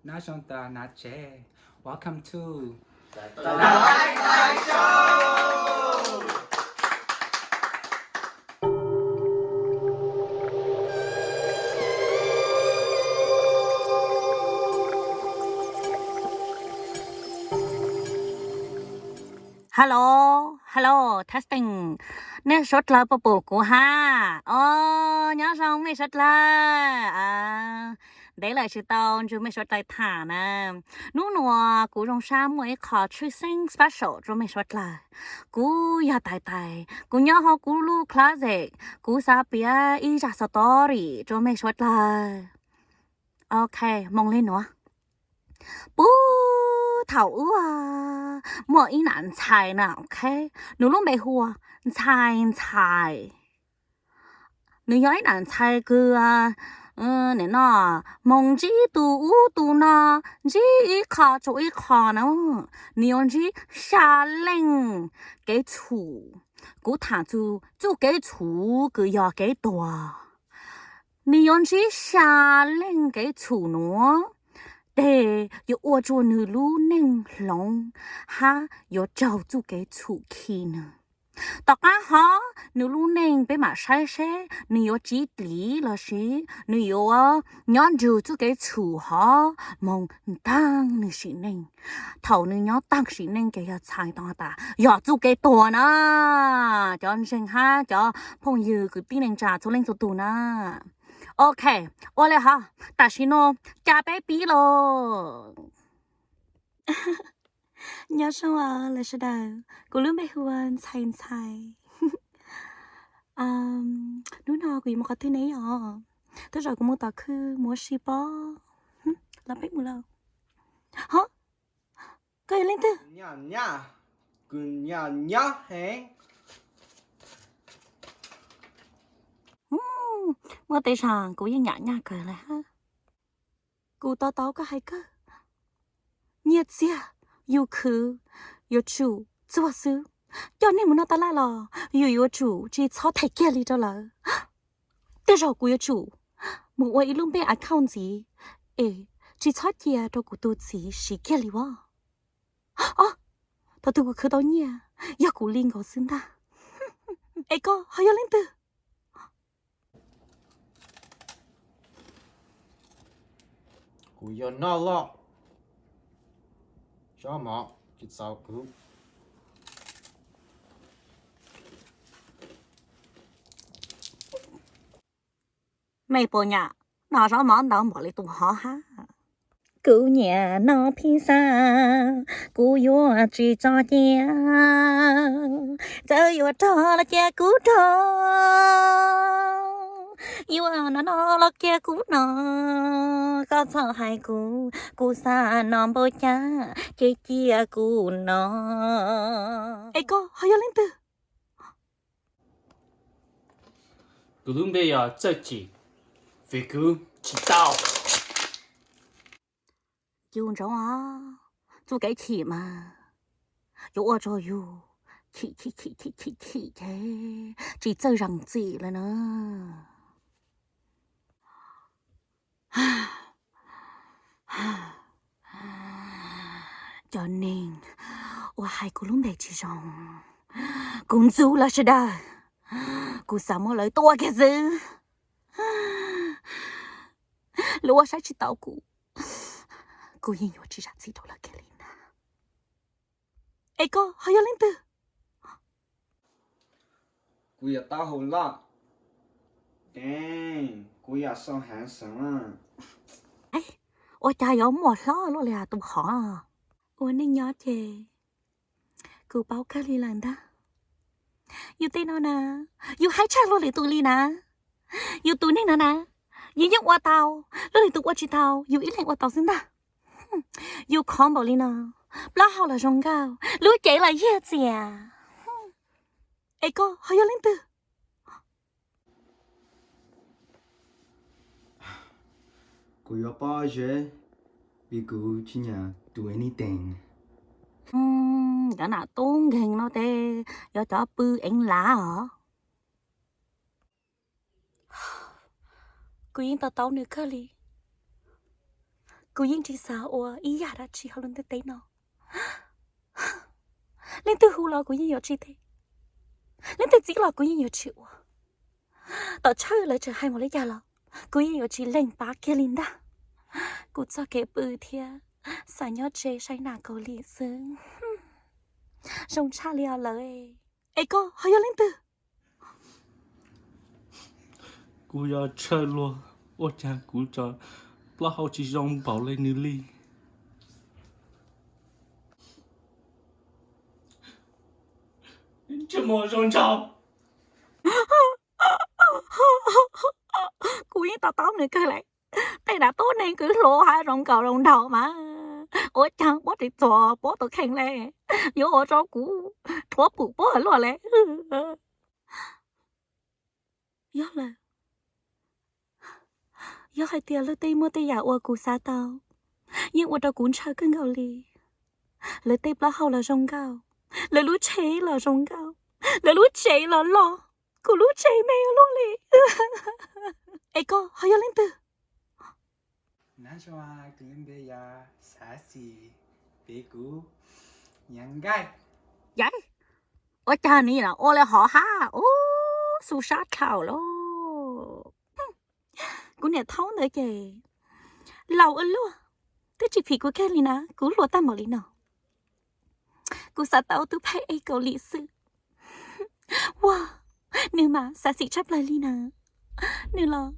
Nyob zoo tas nav tsev. Welcome to Hello, hello, testing. Nej suav dlawg puas pum kuv hab? Os, nyob zoo mej suav dlawg. Ntev lawm tsis tau ntsib mej suav dlawg tham na. Hnub nuav kuv zoo sab muaj ib qho tshwj xeeb special rua mej suav dlawg. Kuv yog Tais Tais, kuv nyob hauv kuv lub closet, kuv xav piav ib zaj story rua mej suav dlawg. Ok, moog le nuav. Puag thaum ub muaj ib nam ntxhais na, ok, nws lub npe hu ua Ntxhais Ntxhais. Nws yog ib nam ntxhais kws, nim no, moog ntsib tug ub tug no, ntsib ib qho rua ib qho na. Nws yuav ntsib xya leej kev txhum. Kuv tham txug txuj kev txhum kws yog kev tuag. Nws yuav ntsib xya leej kev txhum nuav, tes yuav ua rua nws lub neej hloov hab yuav raug txuj kev txhum khi nws. Tom qab hov nws lub neej peb mam saib seb nws yuav tsiv dlim lossis nws yuav nyob nrug txuj kev txhum hov moog taag nws sim neej. Thaum nws nyob taag sim neej ces yog txhais tau tas yog txuj kev tuag na. Cov ntseeg hab cov phooj ywg kwv tij neej tsa txhua leej txhua tug na. Ok, ua le hov, tam sim no ca peb pib lauj. Nyob zoo lawv sawv daws, kuv lub npe hu ua Ntxhais Ntxhais. Hnub no kuv yuav mus qhov twg ne yom? Tej zaum kuv mus tom khw mus ua si pob. Los peb mus lauj. Ho, koj yog leej twg? Kuv nyam nyab heev. Muaj tej zag kuv yeej nyam nyaj kawg lawm hab. Kuv to taub koj hais kawg. Nyiaj txiag yus khwv yuav tsum txuag xwb. Coj neeg mus noj taj laj los yus yuav tsum tsis txhob them kiag li rau lawv. Tej zaum kuv yuav tsum mus ua ib lub npe account ntxiv es tsis txhob cia rau kuv tus txiv siv kiag li as. Thaum twg kuv khwv tau nyiaj yog kuv li nkaus xwb ntag. Es koj ho yog leej twg? Kuv yog Noj Loj. Zaub mov tsis txaus kuv. Mej puas nyam noj zaub mov ntau npaum li tus hov hab? Kuv nyiam noj pizza, kuv yuav tsis tso cia. Txawm yuav rog los cia kuv rog, yuav noj noj los cia kuv noj. Koj txhob hais kuv, kuv xav noj npaum cas ces cia kuv noj. Es koj ho yog leej twg? Kuv lub npe yog Txawj Chim, vim kuv tsis tau. Yus ntsoov os, txuj kev chim mas yuav ua rau yus chim chim chim chim chim chim ces tsis txawj zeeg txim lawm na. Cov neeg uas hais kuv lub npe tsis zoo, kuv ntxub lawv sawv daws, kuv xav muab lawv tua kiag xwb. Lawv ua saib tsis taus kuv, kuv yeej yuav tsis zam txim rau lawv kiag li na. Es koj ho yog leej twg? Kuv yog Taub Hau Loj. Dang, kuv yog So Handsome. Ua cas yuav muaj hlob luaj li tus hov? Ua neej nyob ces kuv paub kawg li lawm ntag. Yus tej no na, yus haib tshaj luag lwm tus li na. Yus tus neeg no na, yus yeej ua tau, luag lwm tus ua tsis tau, yus ib leeg ua tau xwb ntag. Yus khov npaum li no, plaub hau los zoo nkauj, lub cev los yog txias. Es koj ho yog leej twg? Kuv yuav Pob Zeb, vim kuv tsis nyiam tus anything. Cov nam tub nkeeg no tes yog cov pw eev lav os. Kuv yeej to taub nws kawg li. Kuv yeej tsis xav ua ib yam dab tsi hauv lub ntiaj teb no. Leej twg hu los kuv yeej yuav tsis teb, leej twg txib los kuv yeej yuav tsis ua. Tom Tshawj lawv tseem hais mus li cas los kuv yeej yuav tsis lees pab kiag li ntag. Kuv txoj kev pw thiab xav nyob tsev saib nas kaus lim xwb. Zoo tshaj li os lawv. Es koj ho yog leej twg? Kuv yog Tshawj Luag, ua cas kuv tso plaub hau tsis zoo npaum li nws li? Ntsej muag zoo ntshaus. Kuv yeej to taub nws kawg li. Tej dav tub neeg kwv hluas hais zoo nkaus zoo nraug mas ua cas puab tsis txuag puab tus kheej li, yuav ua rau kuv rhuav pum puab luaj li. Yog lawm, yog hais tias luag tej muaj tej yam uas kuv xav tau, yeej ua rau kuv ntshaw kawg nkaus li. Lawv tej plaub hau los zoo nkauj, lawv lub tsheb los zoo nkauj, lawv lub tsev los loj, kuv lub tsev me luaj li. Es koj ho yog leej twg? Nab zoo, kuv lub npe yog Xav Xis, peb kuv Nyiav Nkaij. Yam, ua cas nws ua li hov hab ub, xu sab dhau lauj. Kuv niam thaub ntawd ces laus ua luaj, twb tsis phim kuv kiag li na, kuv hluas tag npaum li no. Kuv xav tau tus phab ej Kaus Lim xwb. Ua, nws mas xav xim tshaj plaws li na. Nws los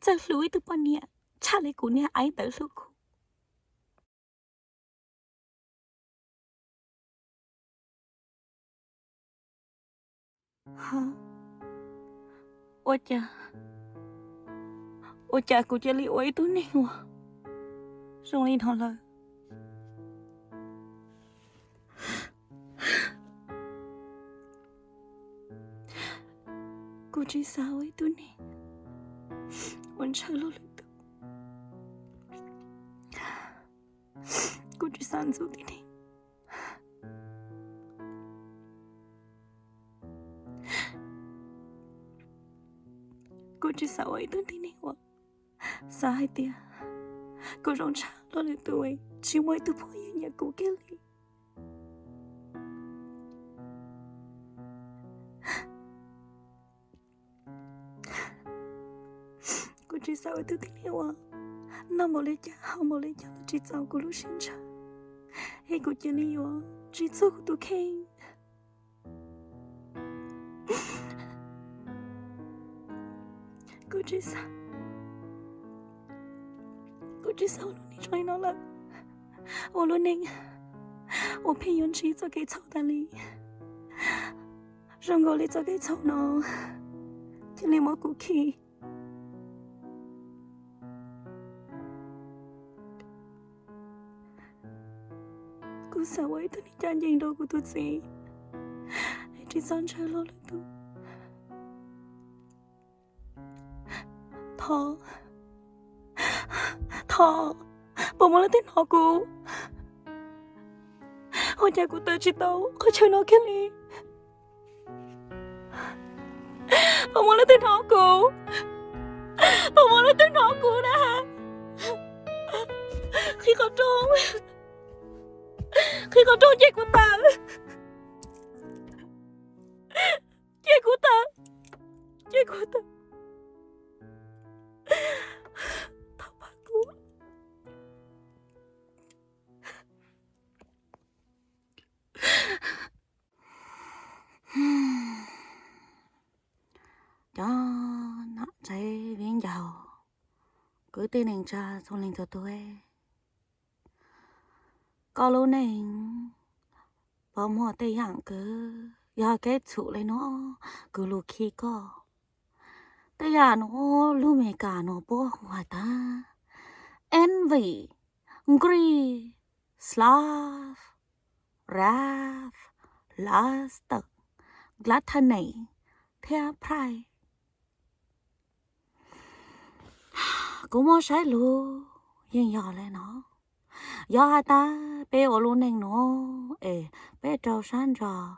txawj hlub ib tug poj niam tshaj li kuv niag aib ntawd hlub kuv. Hab, ua cas, ua cas kuv cia li ua ib tug neeg uas zoo li no lawm? Kuv tsis xav ua ib tug neeg uas ntshaw luag lwm tus. Kuv tsis xav ntxub tib neeg. Kuv tsis xav ua ib tug tib neeg uas xav hais tias kuv zoo tshaj luag lwm tus, tsis muaj ib tug phooj ywg nyiam kuv kiag li. Kuv tsis xav ua ib tug tib neeg uas noj npaum li cas haus npaum li cas los tsis txaus kuv lub siab ntshaw, es kuv cia li yuav tsis txog kuv tus kheej. Kuv tsis xav, kuv tsis xav ua lub neej zoo li no lawm. Ua lub neej uas pheej yuav ntsib txoj kev txhaum tas li, zoo nkaus li txoj kev txhaum no cia li muab kuv khi. Kuv xav ua ib tug neeg ncaj ncees rau kuv tus txiv, tsis txhob ntshaw luag lwm tus. Thov, thov, puas muaj leej twg hnov kuv? Ua cas kuv tawm tsis tau qhov chaw no kiag li? Puas muaj leej twg hnov kuv? Puas muaj leej twg hnov kuv na? Qhib qhov rooj, qhib qhov rooj, cia kuv tawm, cia kuv tawm, cia kuv tawm. Thov pab kuv. Cov nom tsev viv ncaus, kwv tij neej tsa txhua leej txhua tus, koj lub neej puas muaj tej yam kws yog kev txhum li no kws lug khi koj? Tej yam no lug Meskas no puab hu has tas envy, greed, sloth, wrath, lust, gluttony thiab pride. Kuv muab saib lug yeej yog li no. Yog has tas peb ua lub neej no es peb rau sab nrug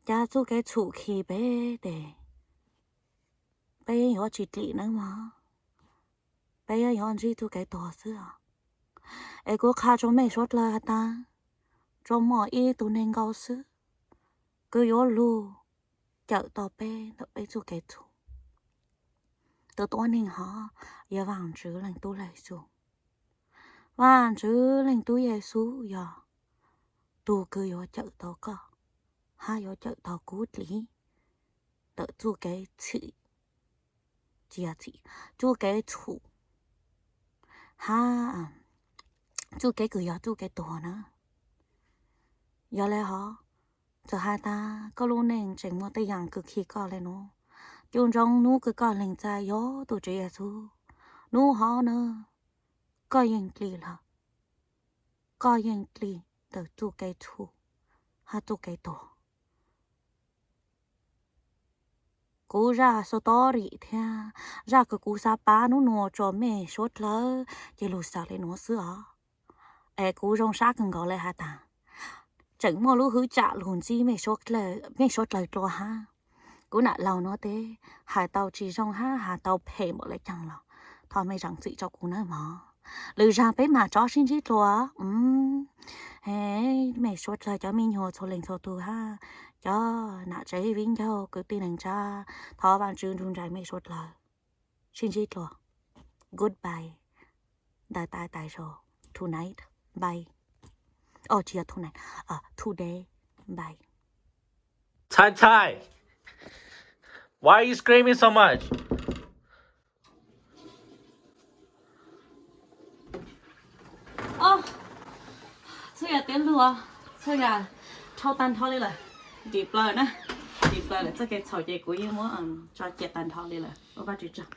cov txuj kev txhum khi peb tes peb yuav tsis dlim nawb mog, peb yuav ntsib txuj kev tuag xwb. Es kuv qha rau mej suav dlawg has tas, tsuas muaj ib tug neeg nkaus xwb, kws yuav lug cawm tau peb ntawm peb txuj kev txhum. Tus tuab neeg hov yog Vaajtswv Leej Tub Yexus. Vaajtswv Leej Tub Yexus yog tug kws yuav cawm tau koj, hab yuav cawm tau kuv dlib ntawm txuj kev txhum, txuj kev txhum, hab txuj kev kws yog txuj kev tuag na. Yog le hov, txawm has tas koj lub neej tseem muaj tej yaam kws khi koj le nuav, cuu ntsoov nub kws koj lees txais yuav tug Tswv Yexus, nub hov na, koj yeej dlim lawm, koj yeej dlim ntawm txuj kev txhum hab txuj kev tuag. Kuv zaj story thiab zaj kws kuv xav pab nub nua rua mej suav dlawg ces lug xaus le nuav xwb os. Es kuv zoo sab kawg nkaus le has tas, tseem muaj lub hwv tsam lug ntsib mej suav dlawg dlua hab. Kuv nam laug nuav teb, hais tau tsis zoo hab has tau phem npaum le caag los thov mej zaam txim rua kuv nawb mog. Lwm zag peb maam rov sib ntsib dlua. Mej suav dlawg cov me nyuam txhua leej txhua tug hab cov nam tsev viv ncaus kwv tij neej tsa, thov Vaajtswv nrug nraim mej suav dlawg. Sib ntsib dlua. Goodbye. Ntaim tais tais zog. Tonight. Bye. Tsis yog tonight. Today. Bye. Tai Tai, why are you screaming so much? Txhua yam tiav lug, txhua yam dhau tag nrho li lawm. Dim plaws na, dim plaws lawm, txoj kev txhaum ces kuv yeej muab tso cia tag nrho li lawm, ua Vajtswv tsaug.